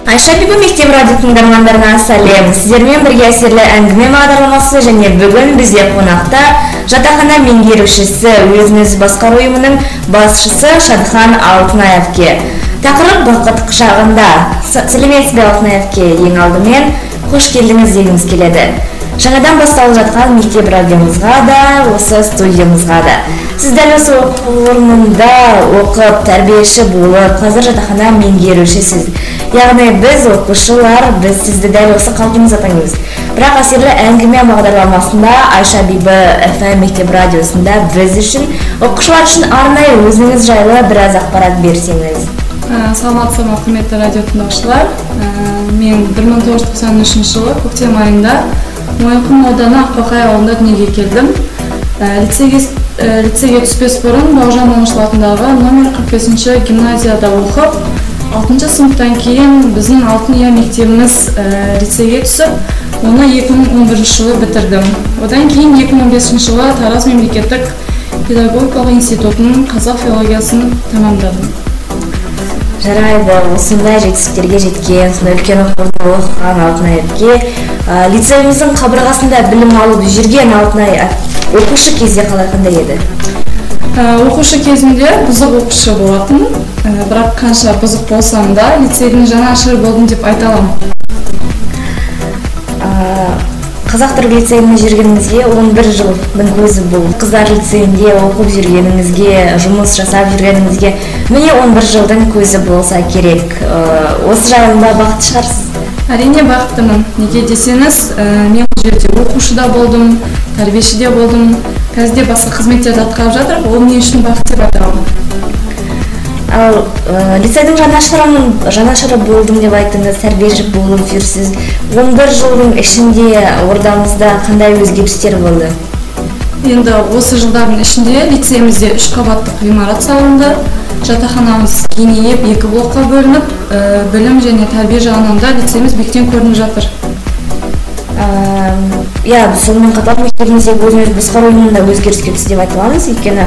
Айша Бибі мектеп радио тыңдармандарына сәлем. Сіздермен бірге әсерлі әңгіме бағдарламасы және бүгін бізде қонақта жатақхана меңгерушісі, өзін-өзі басқару ұйымының басшысы Шадхан Алтынай әпке. Тақырып бақыт құшағында. Сәлеметсіз бе, Алтынай әпке? Ең алдымен қош келдіңіз дегіміз келеді. Жаңадан басталып жатқан мектеп радиомызға да, осы студиямызға да. Сіз дәл осы оқу орнында оқып, тәрбиеші болып, қазір жатақхана меңгерушісіз. Яғни біз оқушылар, біз сізді дәл осы қалпыңызда танимыз. Бірақ әсерлі әңгіме бағдарламасында Айша Бибі FM мектеп радиосында біз үшін, оқушылар үшін арнайы өзіңіз жайлы біраз ақпарат берсеңіз. Саламатсыз ба, құрметті радио тыңдаушылар. Мен 1993 жылы көктем айында Мойынқұм ауданы Ақбақай ауылында дүниеге келдім. Лицейге түспес бұрын Бауыржан Момышұлы атындағы номер 45-ші гимназияда оқып, 6-шы сыныптан кейін біздің Алтын Ұя мектебіміз лицейге түсіп, оны 2011 жылы бітірдім. Одан кейін 2015 жылы Тараз мемлекеттік педагогикалық институтының қазақ филологиясын тамамдадым. Жарайды, осындай жетістіктерге жеткен, сондай үлкен оқу орнында оқыған Алтынай әпке, лицейіміздің қабырғасында білім алып жүрген Алтынай оқушы кезде қалай, қандай еді? Оқушы кезімде бұзық оқушы болатын, бірақ қанша бұзық болсам да лицейдің жанашыры болдым деп айта аламын. Қазақ түрік лицейінде жүргеніңізге 11 жылдың көзі болды. Қыздар лицейінде оқып жүргеніңізге, жұмыс жасап жүргеніңізге міне 11 жылдың көзі болса керек. Осы жағында бақытты шығарсыз? Әрине бақыттымын. Неге десеңіз, мен бұл жерде оқушы да болдым, тәрбиеші де болдым. Қазір де басқа қызметтерді атқарып жатырмын. Ол мен үшін бақыт деп айта аламын. Ал лицейдің жанашыры болдым деп айттыңыз, тәрбиеші болып жүрсіз. 11 жылдың ішінде ордамызда қандай өзгерістер болды? Енді осы жылдардың ішінде лицейімізде 3 қабаттық ғимарат салынды. Жатақханамыз кеңейіп, 2 блокқа бөлініп, білім және тәрбие жағынан да лицейіміз бектен көрініп жатыр. Иә, сонымен қатар мектебіміздегі өзін-өзі басқару ұйымында өзгеріске түсті деп айта аламыз. Өйткені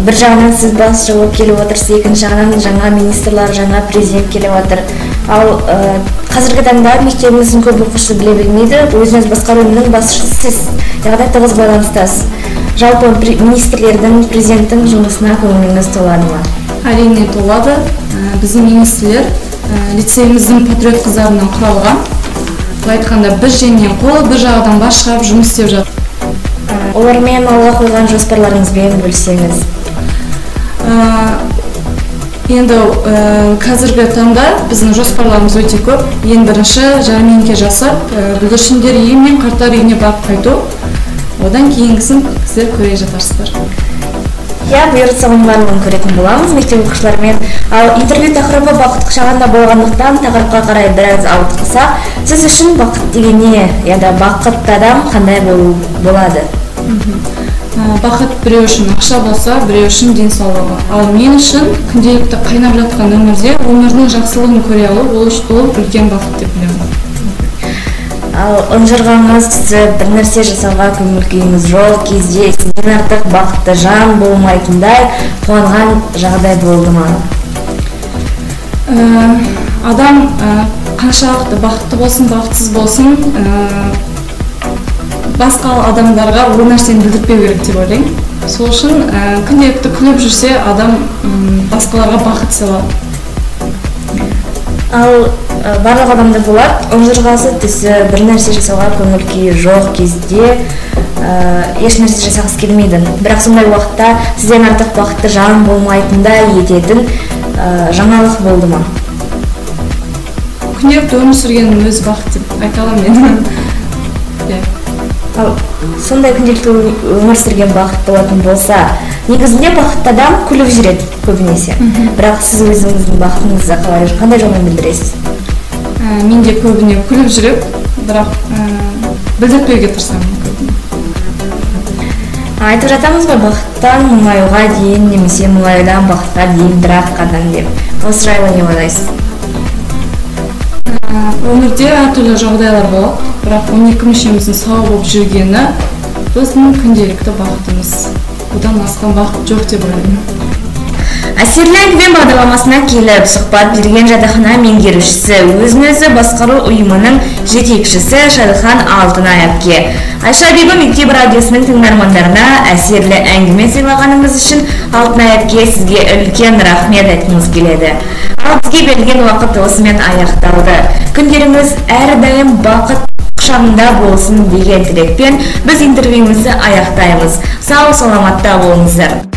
бір жағынан сіз басшы болып келіп отырсыз, екінші жағынан жаңа министрлар, жаңа президент келіп отыр. Ал қазіргі таңда мектебіміздің көп оқушысы біле бермейді, өзін-өзі басқару ұйымының басшысы сіз, яғни тығыз байланыстасыз. Жалпы министрлердің, президенттің жұмысына көңіліңіз толады ма? Әрине толады. Біздің министрлер лицейіміздің патриот қыздарынан құралған. Былай айтқанда, бір жеңнен қол, бір жағадан бас шығарып жұмыс істеп жатыр. Олармен алға қойған жоспарларыңызбен бөліссеңіз. Енді қазіргі таңда біздің жоспарларымыз өте көп. Ең бірінші жәрмеңке жасап, бүлдіршіндер үйі мен қарттар үйіне барып қайту. Одан кейінгісін сіздер көре жатарсыздар. Иә, бұйыртса оның барлығын көретін боламыз мектеп оқушыларымен. Ал интервью тақырыбы бақыт құшағында болғандықтан тақырыпқа қарай біраз ауытқысақ, сіз үшін бақыт деген не, яда бақытты адам қандай болады? Бақыт біреу үшін ақша болса, біреу үшін денсаулығы. Ал мен үшін күнделікті қайнап жатқан өмірде өмірдің жақсылығын көре алу, ол үлкен бақыт деп білемін. Ал ұнжырғаңыз түсіп, бір нәрсе жасауға көңіл күйіңіз жоқ кезде сізден артық бақытты жан болмайтындай қуанған жағдай болды ма? Адам қаншалықты бақытты болсын, бақытсыз болсын, басқа адамдарға ол нәрсені білдіртпеу керек деп ойлаймын. Сол үшін күнделікті күліп жүрсе, адам басқаларға бақыт сыйлады. Ал барлық адамда болады, ұнжырғасы түсіп, бір нәрсе жасауға көңіл күйі жоқ кезде еш нәрсе жасағысы келмейді. Бірақ сондай уақытта сізден артық бақытты жан болмайтындай ететін жаңалық болды ма? Күнделікті өмір сүргеннің өзі бақыт деп айта аламын мен. Ал сондай күнделікті өмір сүрген бақыт болатын болса, негізінде бақытты адам күліп жүреді көбінесе. Бірақ сіз өзіңіздің бақытыңызды қалай, қандай жолмен білдіресіз? Мен де көбіне күліп жүріп, бірақ білдіртпеуге тырысамын көбіне. Айтып жатамыз ғой, бақыттан мұңаюға дейін немесе мұңаюдан бақытқа дейін бір-ақ қадам деп. Осы жайлы не ойлайсыз? Өмірде әртүрлі жағдайлар болады, бірақ 12 мүшеміздің сау болып жүргені біздің күнделікті бақытымыз. Одан асқан бақыт жоқ деп ойлаймын. Әсерлі әңгіме бағдарламасына келіп, сұхбат берген жатақхана меңгерушісі, өзін-өзі басқару ұйымының жетекшісі Шадхан Алтынай әпке. Айша Бибі мектеп радиосының тыңдармандарына әсерлі әңгіме сыйлағаныңыз үшін, Алтынай әпке, сізге үлкен рахмет айтқымыз келеді. Ал бізге берілген уақыт осымен аяқталды. Күндеріңіз әрдайым бақыт құшағында болсын деген тілекпен біз интервьюімізді аяқтаймыз. Сау саламатта болыңыздар.